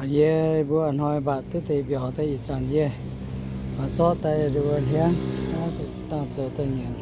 Yie mbuo hnoi mbatc duqv deix mbiauz daaih ih zanc yie mbatc zorqv daaih mbuo hliangv, dangh zoux daaih nyanc.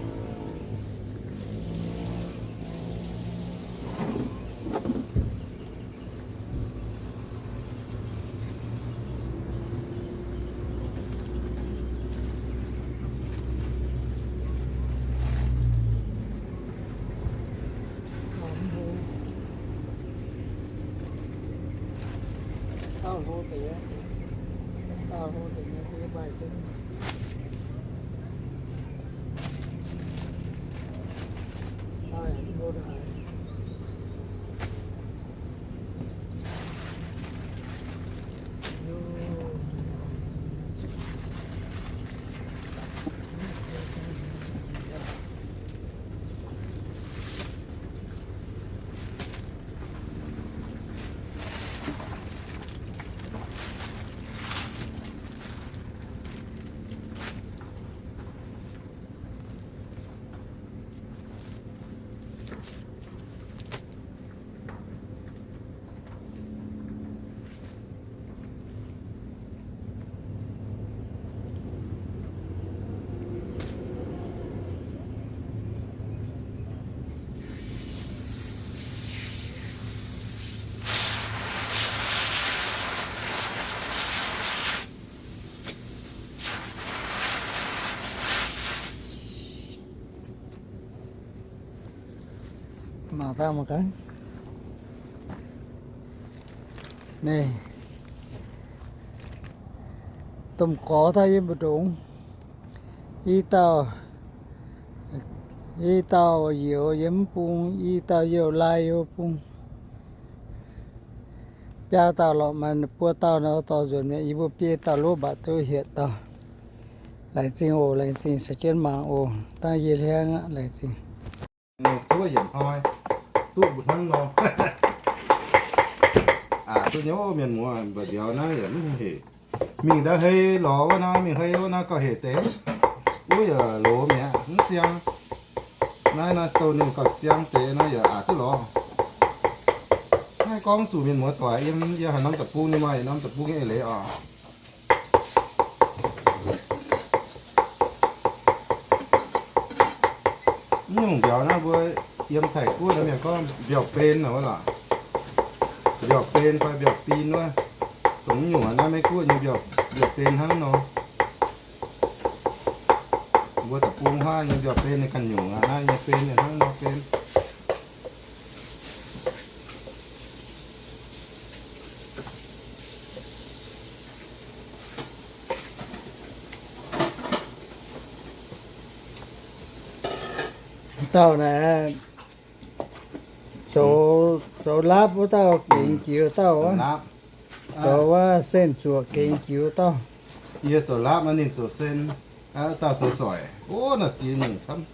Mangc daaih mangc gaax. Naaiv domh gorx daaih yiem mbu'ndongx. I dauh, i dauh youz yiem mv bung, i dauh youh lai yiem mv bung. Biaa dauh lorqc, maaih buo dauh nor dorh nzuonx mi'aqv. Yie mbuo biei dauh lov mbatc duqv hietc dauh. Laengz zingh oc, laengz zingh caux jienv mangc oc. Dangh yie hliangv aqv, laengz zingh. Zuov yietc hnoi duqv mbuo hnangv nor. Aa, duqv nyei mienh muoz, mba'biauz naaiv yaac mv heh. Mingh nda'hei lorz wuov naaiv, mingh hei wuov naaiv gauh hec deix. Wuov yaac loz mi'aqv, mv siang. Naaiv naaiv douh ninh gauh siang deix naaiv yaac aqc duqv lorz. Naaiv gorngv zuqc mienh muoz doic yiem, yie haiz norm deic-bung ninh maaih norm deic-bung nyei eix leiz oc. Mv nyungc mbiauz naaiv mbuo yiem Taiv-Guoqv naaiv mienh gorngv mbiauz-ben wuov lorqc. Mbiauz-ben fai mbiauz-bin wuov. Dongh mv nyungc naaiv Meiv-Guoqv nyei mbiauz, mbiauz-ben hnangv nor. Mbuo deic-bung huaav nyei mbiauz-ben ninh ganh nyungc aqv, naaiv nyei ben ninh hnangv nor ben. Dauh naaic, zoux, zoux laapv wuov dauh gengx jiex dauh aqv. Zoux wuov sen zuoqc gengx jiex dauh. Yie zoux laapv naaiv, ninh zoux sen. Aa, dauh zoux soic. Ov, naaiv ziex nyungc camv.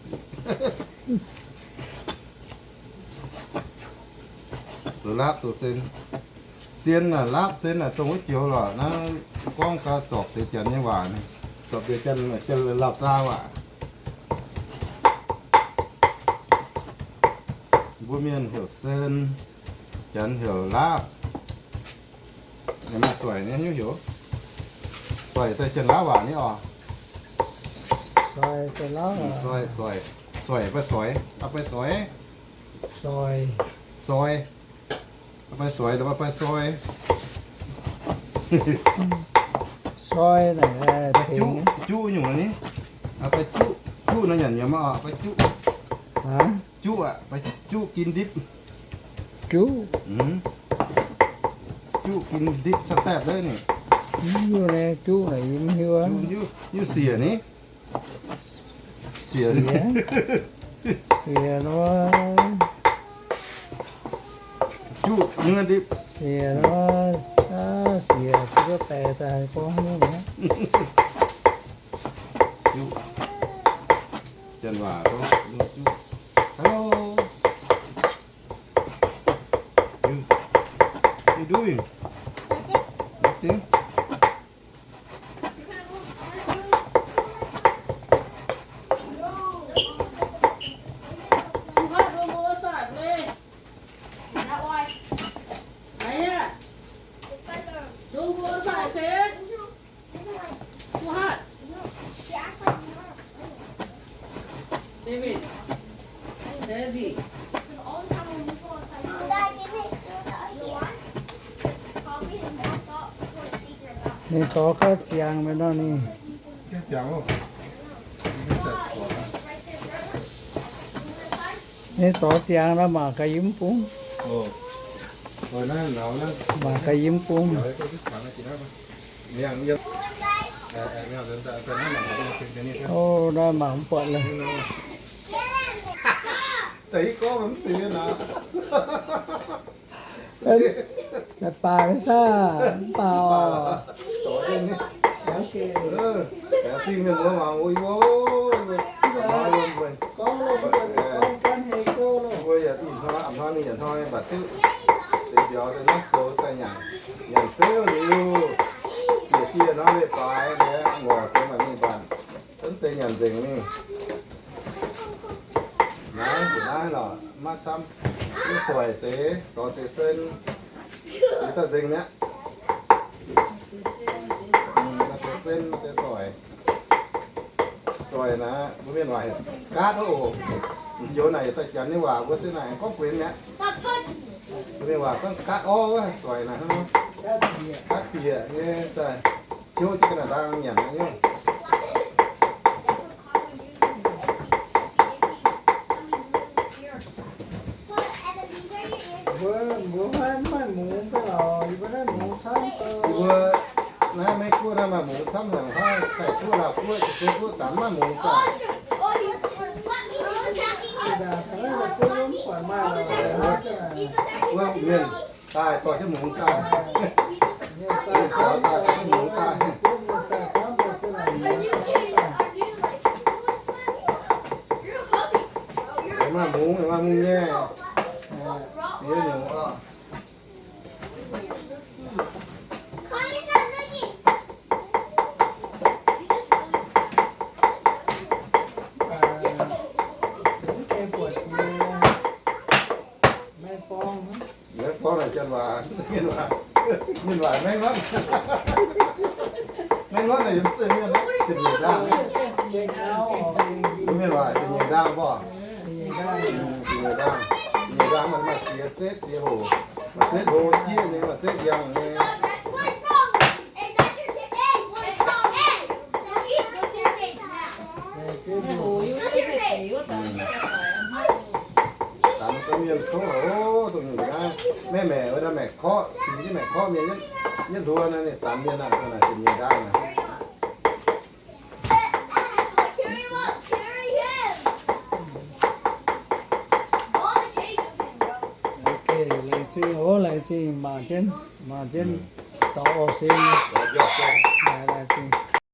Zoux laapv zoux sen. Zien naaic, laapv sen naaic dongh wuov joux lorqc. Naaiv gorngv gau zorpc deix janx nyei waac, zorpc deix janx, janx Lauh Zaa waac. Mbuo mienh heuc sen, janx heuc laapv. Maaih soic nyei hnyouv heuc. Soic daaih janx-laauv waac nyei oc. Soic, soic, soic, fai soic, aa, fai soic. Soi. Soi. Aa, fai soic, fai soi. Soi naaic, juqv, juqv nyungc ni. Aa, fai juqv, juqv naaiv nyanc nyei maah, fai juqv. Juqv aqv, fai juqv gin ndipv. Juqv. Juqv gin ndipv saeqv saeqv deix ni. Mv hiuv naaiv juqv naaic, yie mv hiuv. Juqv, juqv siec ni. Siec. Siec nor. Juqv nyei ndipv. Siec nor, siec, se gorngv daaih gorngv nyungc. Juqv. Janx waac gorngv juqv. Hello. You, you doing? Nothing? That why? It's like, um, David, Daisy. Ninh dorh gauh ziangx maiv nor ninh. Ninh dorh ziangx nor mangc gaax yie mv bung. Mangc gaax yie mv bung. O, naaiv mangc mv buatc lorqc. Naaiv baac maiv saah, mv baac oc. Gorngv loh, gorngv gaanv hei gouv loh. Mbuo yaac ih hnoi, a'hnoi mingh yaac hnoi mbatc duqv deix mbiauz daaih naaiv zoux daaih nyanc, nyanc beuv liuz, bieqc dieh nor leiz-baaix liuz, ngorc deix maaih mingh mbatc, zunv deix nyanc nzengc mingh. Naaiv njiec naaiv lorqc, maiv camv, mv soic deix, dorh deix sen, deix daaih nzengc mi'aqv. Maaih deix sen, maaih deix soic. Soic naaiv, mbuo mienh waac gaatv oc. M'joux naaic yietc dauh Janx nyei waac mbuo za'gengh naaic gorngv buenx mi'aqv. Mbuo mienh waac gorngv gaatv orv wuov soic naaic hnangv nor. Gaatv bieqc nyei daaih, tiuv jienv ga'naaiv ndaang nyanc nyei. Mbuo, mbuo maiv maaih mungz daaih lorqc, yie mbuo naaiv mungz camv daaih. Yie mbuo naaiv Meiv Guoqv naaiv maaih mungz camv haic, Taiv Guoqv, Laauh Guoqv, Japan Guoqv, daaih maiv maaih mungz daaih. Mbuo mienh daaih dorh jienv mungz daaih. Mienh daaih dorh jienv mungz daaih. Maaih mungz, maaih mungz nyei. Ziex nyungc oc. Maiv gorngv naaic janx waac, mienh waac, mienh waac maiv ngorngv. Maiv ngorngv naaic yiem mienh zinh nyeic ndaangh. Mienh waac zinh nyeic ndaangh mv baac. Zinh nyeic ndaangh, zinh nyeic ndaangh maaih, maaih ziex setv ziex hoc, maaih setv hlo jieqv nyei, maaih setv ndiangx nyei. Zanc deix mienh tov oc, dongh nyungc naaiv, maiv maengc wuov naaiv maengc korqv, dingc jienv maengc korqv mienh yietv hluo naaiv, ninh zanc mienh naaic, dongh naaic zinh nyeic ndaangh naaic. Laengz zingh oc, laengz zingh mangc jienv, mangc jienv dorh oc se. Laengz zingh.